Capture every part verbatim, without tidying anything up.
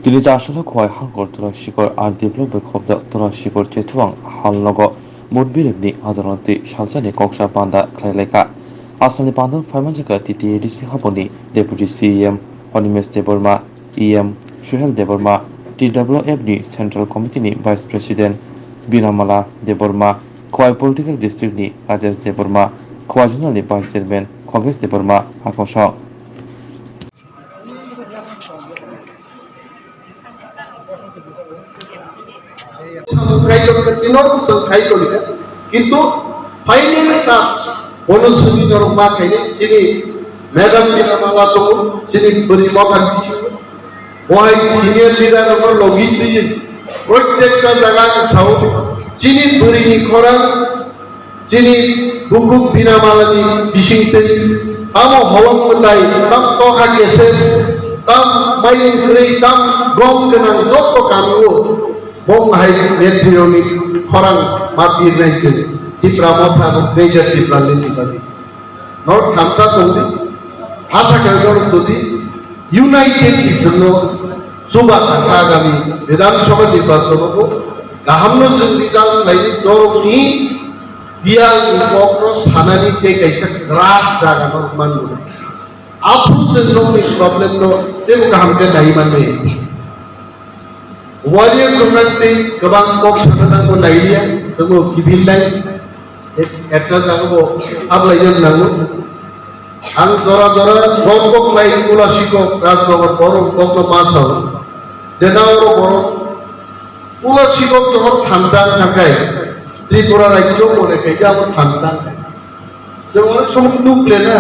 Tini Darshalo Khowai Hangkor Tora Sikor R D block bai khobjak Tora Sikor Chethuang hal nogo Mut Birimni Adoroni twi Salsani Koksa Panda khlai laikha. Asalni panda phaimanjakha T T A D C haboni Deputy C E M Animesh Debbarma, E M Suhel Debbarma, T W F ni Central Committee ni Vice President Binamala Debbarma, Khowai Political District ni Rajesh Debbarma, Khowai Zonal ni Vice Chairman Khogesh Debbarma hakosong. Kaitor ka chino, chwng kaitor ka. Kintu final touch, bono simi norok ma khaini chini madam chini mala tongo, chini bwrwi mokha bisingo. Bohai senior leader rokno logi twiwi, protekta jaga ni sao, chini bwrwi ni khorang, chini bukhuk Binamalani bisingtwi tamo holong mwtai, tam tokha kesep, tam mailing kwrwi, tam gom gwnang jotto kamio bong hai netriyoni khorang ma birnai se Tipra Motha Greater Tipraland ni bagwi. Norok thansa tongdi, asa khe norok jodi united ni jwngno chuba thangkha agami Bidhan Sabha nirbachon o bo kaham no jwng result khlaidi, norok ni biyal ni kok no sanani tei kaisa kwrak jaga no manbo. Aphu chwng nokni problem no teibo kaham khe nai manwi. Warrior jwngjal tei kwbang kok sana nangbo nailiya, tamo kiphilnai, ek-, ekta jaga bo hablaiya nango. Ang jora jora kok kok lai Kula Sikok Rajnagar borok kok no ma sao. Jena oro borok Kula Sikok johor thansa wngkha khe Tripura rajyo mone khe abo thansa wngkha. Jemon onek somoy nuk le na,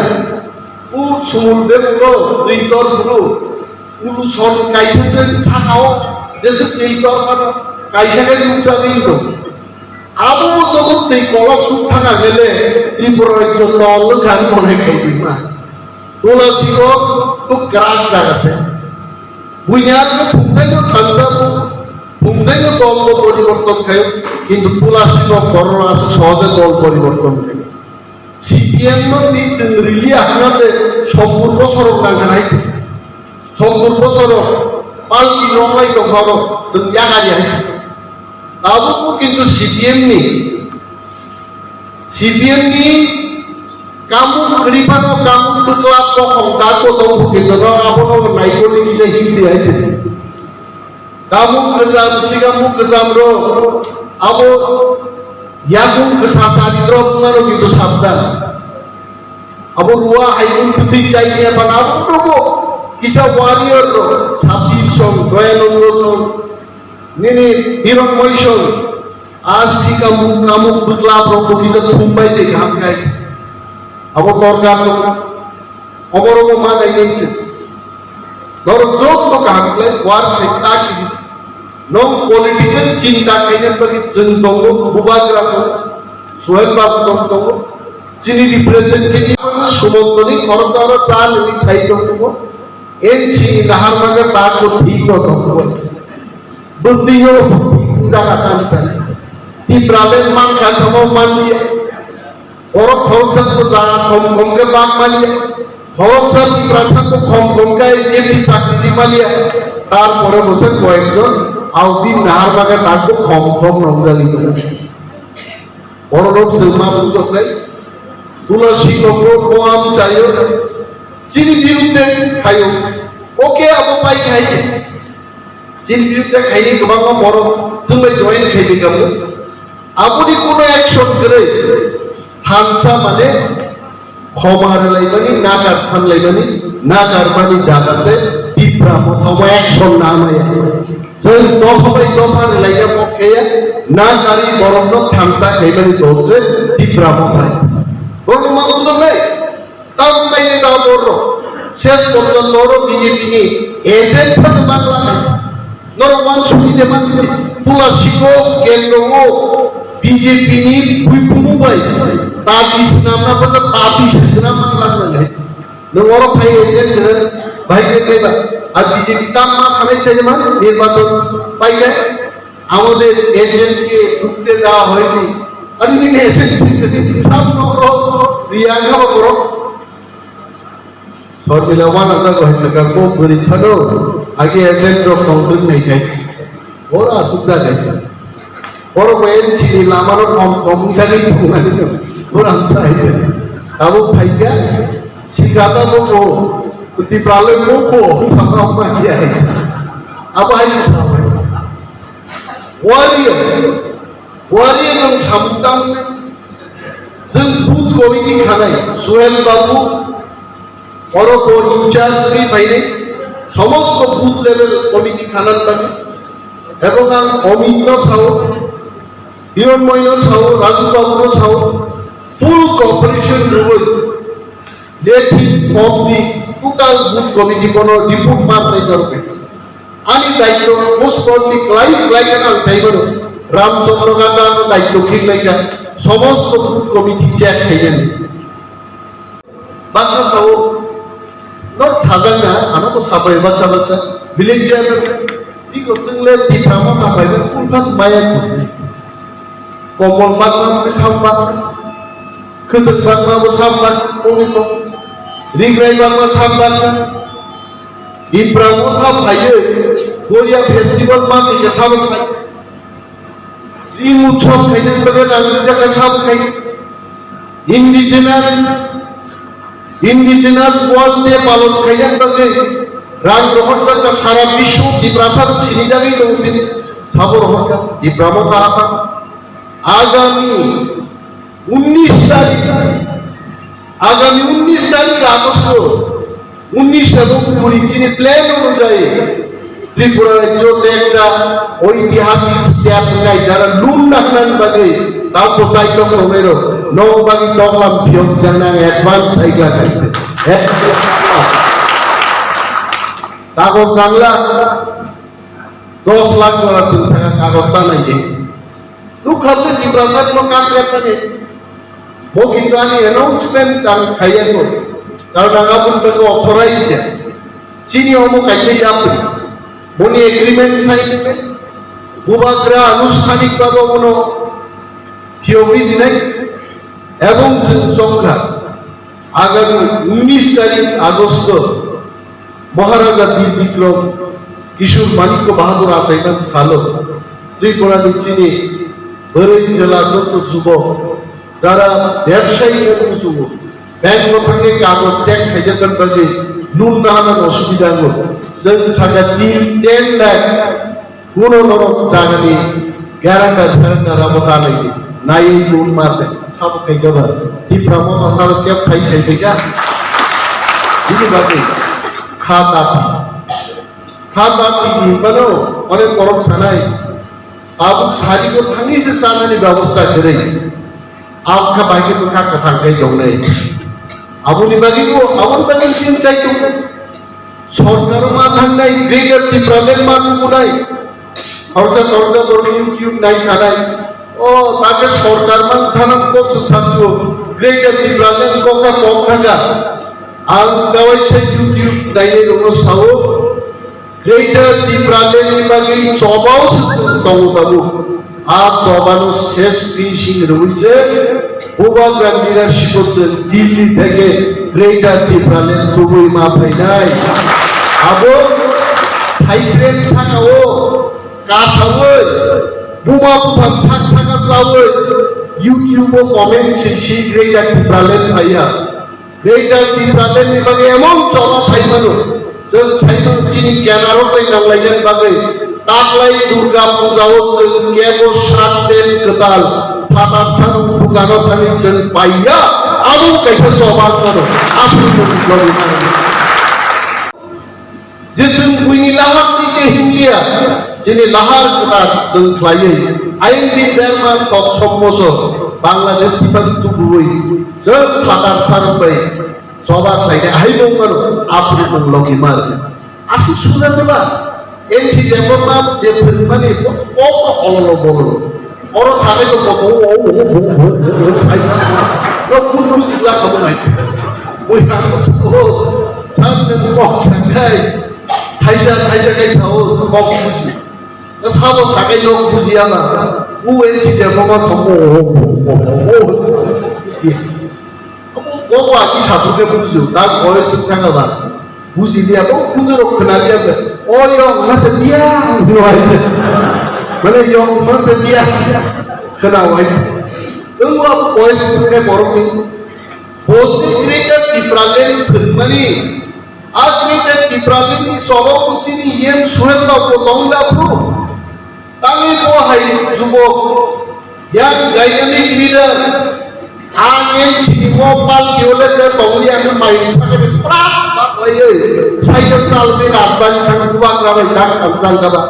o sumul bebak o twi tor phuru, ulu son kaisa se saka o, jese twi tor phano kaisa khe nuk jagwi tong. Abo bo joto twi kolok suk thang khe le Tripura rajyo tol wngkha hinwi mone khaitwi ma. Tulasi o tuk kwrak jaga se. Buini aro phungsaino thansa bo, phungsaino dol bo poriborton khaio, kintu Tulasi o borok asa sohoje dol poriborton khaio. C P M no ni chwng rili ahna se sottur bosorok nang hai. Sottur bosorok palki rok lai tong phano chwng yakari hai. Tabukbo kintu C P M ni, C P M ni kamung kwrwi phano kamung bwkla kokhong da kotor bukirjono abono naikoli kisa Hindi hai se. Kamung kwcham, sikamung kwcham rok abo yakung kwsa chari rok wngmano kintu sabdan. Abo Rua hai wng kwtwi chai ya bana abo rokbo kisa warrior rok Sabir song, Doyanando song, nini Hironmoy song, a sikam kamuk bwkla rok bo kisa thumbai de kaham khai. Abo torkar rok, obo rokbo ma nai nai se. Norok joto kaham khlai war khai ta kiri. Nok political chinta khaina bagwi chwng tongo, bubagra tongo, Suhel Babu song tongo, chini representative Sumontoni khoroksa oro cha nini sai tongo, N C ni nahar maga ta ko thik no tongo. Bwtwi yo jaga tan sai. Tipraland man kha samo man liya. Borok khoroksa ko jaga khom khom khe bak manya, khoroksa Tiprasa ko khom khom khe M P chakri manya, tarpore bo se koyekjon audi nahar bagwi tak bo khom khom nongjagwi tongo. Borok rok chwng ma bujoknai, Tulasi rok bo koam chayo, chini birudde khayo, oke abo pai khai. Chini birudde khaini kwbangma borok chwng bai join khaidi kamo. Aboni kuno action kwrwi thansa mane khoma rwlaimani, nagar sanlaimani, nagar mani jaga se Tipra Motha bo action na maya. Chwng dopha bai dopha rwlaina kok kheya, nagari borokno thansa khaimani dol se Tipra Motha. Borok ma bujoknai? Tamo kaini da borok ses porjonto oro B J P ni agent phano manglak. Norok wansukni je manglak. Tulasi ko kendro o B J P ni buipumu bai. Tapi swnamna bwsa tapi swnam manglak nang. Nwng oro phai agent gwnang bai je kaiba. A B J P tam ma sanai sai ma nirbachon pai je. আমাদের এজেন্টকে ঢুকতে দেওয়া হয়নি। Ani nini agent sini sam nokro riya kha ba borok. Sormila wana jago hai thaka ko bwrwi phano. Age agent rok tongtwng nai khe, boro aswk da khe. Boro bo N C ni lama rok kom kom wngkha khe tongmani no. Boro ang sai khe. Tabuk phai khe, sikata bo bo, Tipra le bo bo, sama ma khe ai. Abo ai sa. Warrior, warrior rok samung tang nai. Jeng booth committee khanai, Suhel Babu, Oro bo in charge ri phainai, somosto booth level committee khanan bagwi. Ebong ang Omit no sao, Hironmoy no sao, Raju Babu no sao, full cooperation rwui, letting of the total booth committee bono report ma khlai torkhe. Ani daityo most probably klai klai khe ang sai mano, Ramchandra Ganda no daityo khik lai kha, somosto booth committee check khainani. Baksa sao, no sajak na, ano ko sabai baksa baksa, village chairman, biko chwngle Tipra Motha bai no full fast maya ko. Komol bakma bo sam bak, Khwtwk bakma bo sam bak, kongni kong, Rigrai bakma sam bak, Tipra Motha bai, Goria festival ma khe sabak bai. Ring utsob khaina bagwi rang rijak kha sabo khai. Indigenous, Indigenous World Day palon khaina bagwi rang rohorjak kha sara biswo Tiprasa sini dagwi tongo bini sabo rohorjak Tipra Motha kaham. Agami unnish tarik, agami unnish tarik Agosto, unnish ebong kuri chini plan onujai Tripura rajyo te ekta oitihasik step nai jara lun naknan bagwi ta posai tok tongnai rok nok bagwi toklam phiyok jana advance cycle khai. Kagoj nangla. Dos lakh jora chwng thangkha kagoj ta naidi. Nukha tei Tiprasa no kakrep mani. Bo kintu ani announcement ang khaiya ko. Karon ang aboni bagwi authorized ya. Chini omo kaisa yapri. Boni agreement sign khe. Bubagra anusthanik bhabe bono phiyogwi dinai. Ebong chwng chongkha. Agami unnish tarik Agosto Maharaja Bir Bikram Kishore Manikya Bahadur achaiman salo Tripura ni chini bwrwi chwla joto jubok jara bebsayi wngwi sugo bank o thangwi kagoj check khaijakna bagwi loan nahana osubida wngo. Chwng saka tin ten lakh Kuno norok jagani garanda tharanda rabo ta nai di. Nai di un ma te. Sabo khai jaba. Tipra mo ma sabo kep khai khai khai ja. Bini bagwi kha tapi. Kha tapi ni bano onek borok sanai. Tabuk sari ko thangwi se sanani bebosta kwrwi. Ang kha bai khe bwkha kwthang khai tongnai. Aboni bagwi bo, aboni bagwi chini chai tongnai. Sorkar ma thangnai, Greater Tipraland ma tubunai. Khorsa khorsa borok YouTube nai sanai. O, take sorkar ma thanang kok se sakho. Greater Tipraland kok na kok thanga. Ang kawai se YouTube nainai rokno sao. Greater Tipraland ni bagwi chobao se tongo tabuk. A chobano ses finishing rwui se Bubagra leadership o chwng Delhi theke Greater Tipraland tubui ma phainai. Abo thaisreng sakao kasaui buma buphang sak saka chaui YouTube o comment seksi Greater Tipraland phaiya. Greater Tipraland ni bagwi emon choba phai mano. Chwng sai mano chini kenaro tei nanglainani bagwi. Taklai Durga Puja o chwng kebo sat ten kwtal phatar sanu bukano thani chwng paiya. Abo kaisa choba mano. Aphuru chwng logi mano. Je chwng buini lahar twi se hinliya, chini lahar kwtal chwng khlaiwi, ayang di berma tok chom moso Bangladesh siphan tubuwi, chwng phatar sarok bai choba khlainai ahai bo wngmano, aphuru nwng logi mar. Aswk suja jeba, N C jeba ma je phwrwngmani bo, bo, bo, ololo bololo. Oro sagai to bo, bo, bo, sai. No kun no sikla khamu nai. Bui khamu so. Sam ne kok sagai. Thaisa, thaisa kai sao kok buji. Na sabo sagai no buji ama. U N C je mama khamu o, o, o, o, o. Bo bo aki sabu ke buji. Ta boy sik thanga ba. Buji dia bo kun ro khna dia be. O yong ma se biya, no ai se. Mane yong ma se biya. Khna wai. Wngwa boys ke borok ni. Bosi Greater Tipraland thwngmani. A Greater Tipraland ni chorok kuchini yen suhel rok bo tong da phru. Tangwi bo hai jubok, yang dynamic leader, ang N C P o party o le te tongwi ang mai sakhe prak prak laiwi cycle chalwi rajbari thang bubagra bai dak thang chal kaba.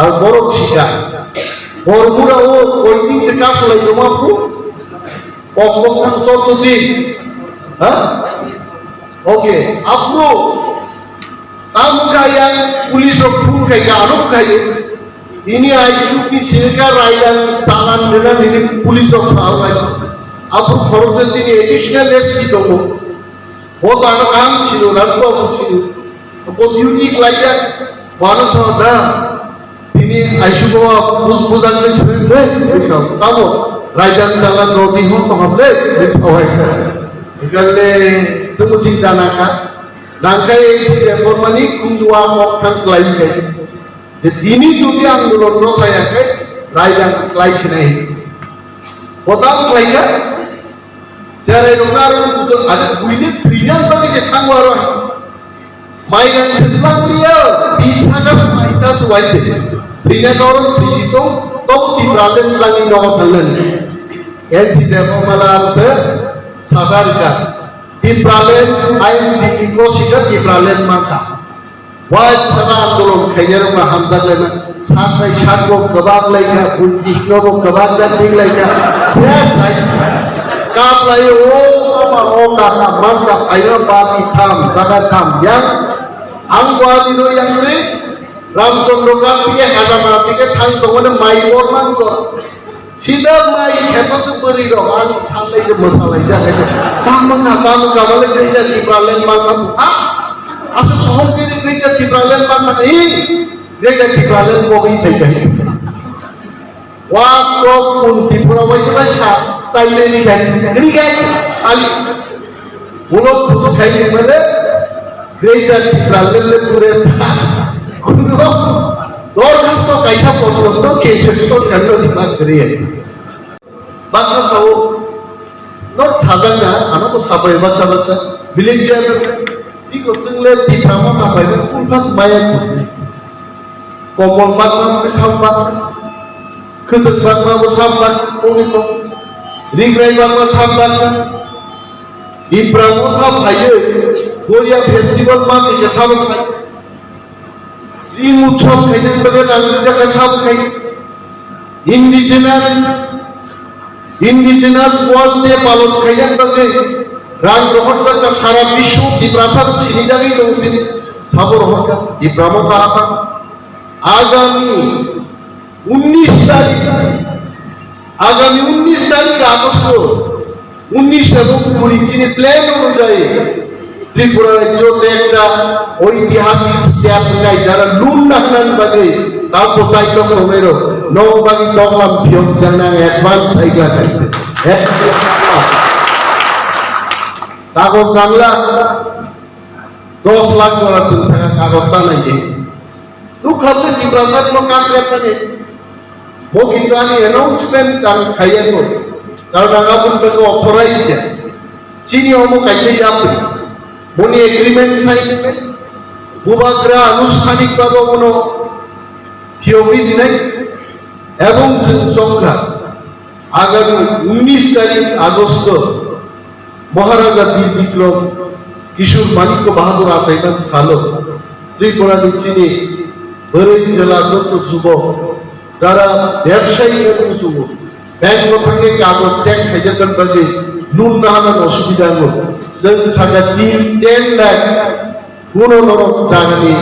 Ang borok sika. Bormura o koiting se kasulai tongma phu. Kok kok thang chotto di. Ha? Okay. Apno Tamo kaya police rok phone khai ka, ano khai. Ini ai chuki sirka raidan chalan dena nini police rok sao khai. Apu khoroksa chini additional S P tongo. Bo to ano kam chino, rajba bo chino. Bo duty klaijak, bo ano sao da. Tini aisuk o bus bujang ni sreng le, tamo raidan chalan rodi hon to hamle, sawai. Ikalle, sumu sing dana ka. Nangkhe N C P bormani khunjua mok thang klai khe. Je tini jodi ang dolor no saya khe, raidang klai sinai. Bodam klai kha. Cherai rok na aro kutul ada buine thwiya bagi se thangwa ro. Mai nang se lang dia, bisa ka sai cha su wai te. Thwiya norok thwi to, to Tipraland langi no thanglen. N C P mala se sadarika. Tipraland, I N D P ko sika Tipraland mangka. Wai sana andolon khainai rok ma hamjak lai ma. Saknai sakbo kwbang lai kha, buini nobo kwbang da thik lai kha. Se sai. Kap lai o, ama o kaka mangka phaina bati tham, jaga tham yang. Ang bati no yang ni, Ramchandra Gandhi ke Haga Mati ke thang tongone mai bor mangko. Sida mai kheto se bwrwi rok ang sanlai je mwsalai jak hai. Tamo kha, tamo kha, bale Greater Tipraland mangma bukha. Asa sohor ke Greater Tipraland mangma ni. Greater Tipraland bogwi thai kai. Wa to kun Tripura waisa waisa chai le ni kai. Ni kai. Ali. Ulo buchai mane Greater Tipraland le pure tha. Kuno dorkhasto kaisa porjonto kendriyo sorkarno rima kwrwi. Baksa sao, no sajak na, ano to sabai baksa baksa, village chairman, tiko chwngle Tipra Motha bai no full pass maya. Komol bakma bo sambak, khwtwk bakma bo sambak, tongni kok, rigrai bakma sambak, Tipra Motha phaiwi, Goria festival ma khe sabo phai, ring utsob khaina bagwi rang rijak kha sabo khai, indigenous Indigenous World Day palon khaina bagwi rang rohorjak kha sara biswo Tiprasa sinijagwi tongo bini sabo rohorjak Tipra Motha Aphang. Agami unnish tarik, agami unnish tarik Agosto unnish ebong kuri chini plan onujayi Tripura rajyo te ekta oitihasik step hinai jara loan nahnani bagwi tamo sai tok tongnai rok nok bagwi toklam phiyok jaknai ang advance sai kha. Kagoj nangla dos lakh jora chwng thangkha kagoj ta naidi. Nukha tei Tiprasa no kasra thani. Bo kintu ani announcement ang khaiya ko. Karon ang aboni bagwi authorize ya. Chini omo kaisa yapri. Boni agreement sign khe. Bubagra anusthanik bagwi bono phiyogwi dinai. Ebong chwng chongkha. Agami unnish tarik Agosto Maharaja Bir Bikram Kishore Manikya Bahadur achaiman salo Tripura ni chini bwrwi chwla joto jubok jara bebsayi wngwi sugo, bank o thangwi kagoj check khaijakna bagwi loan nahana osubida wngo. Chwng saka tin ten lakh Kuno norok jagani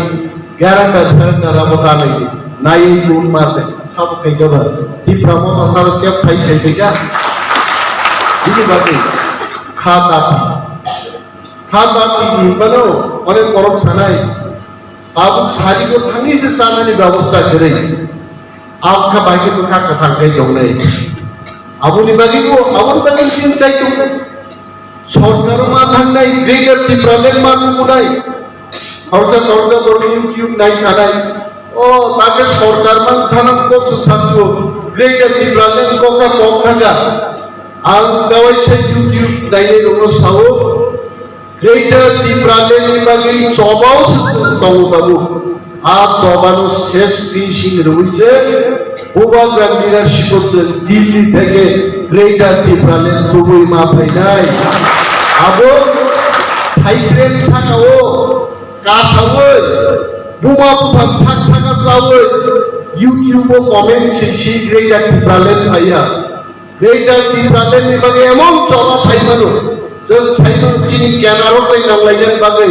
garanda theranda rabo tanwi naiwi tong ma se sabo khai jaba. Tipra Motha sabo kep khai khai khai ka. Bini bagwi kha tapi. Kha tapi ni bano onek borok sanai. Tabuk sari ko thangwi se chanani bebosta kwrwi. Ang kha bai khe bwkha kwthang khai tongnai. Aboni bagwi bo, aboni bagwi chini chai tongnai. Sorkar ma thangnai, Greater Tipraland ma tubunai. Khoroksa khoroksa borok YouTube nai sanai. O, tate sorkar mang thanang kok se sakho. Greater Tipraland kokna kok thangkha. Ang kawaisa YouTube nainai rokno sao. Greater Tipraland ni bagwi chobao se tongo babu. A chobano ses finishing rwui se Bubagra leadership o chwng Delhi theke Greater Tipraland tubui ma phainai. Abo thaisrem sakao kasaui buma buphang sak saka chaui YouTube o comment siksi Greater Tipraland phaiya. Greater Tipraland ni bagwi emon choba phaimano. Chwng saimano chini kenaro tei nanglainani bagwi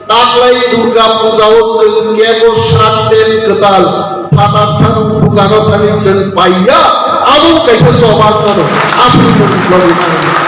taklai Durga Puja o chwng kebo shraddhen kwtal phatar sanu bukano thani chwng paiya. Abo kaisa choba mano. Aswk chwng lobwi mano.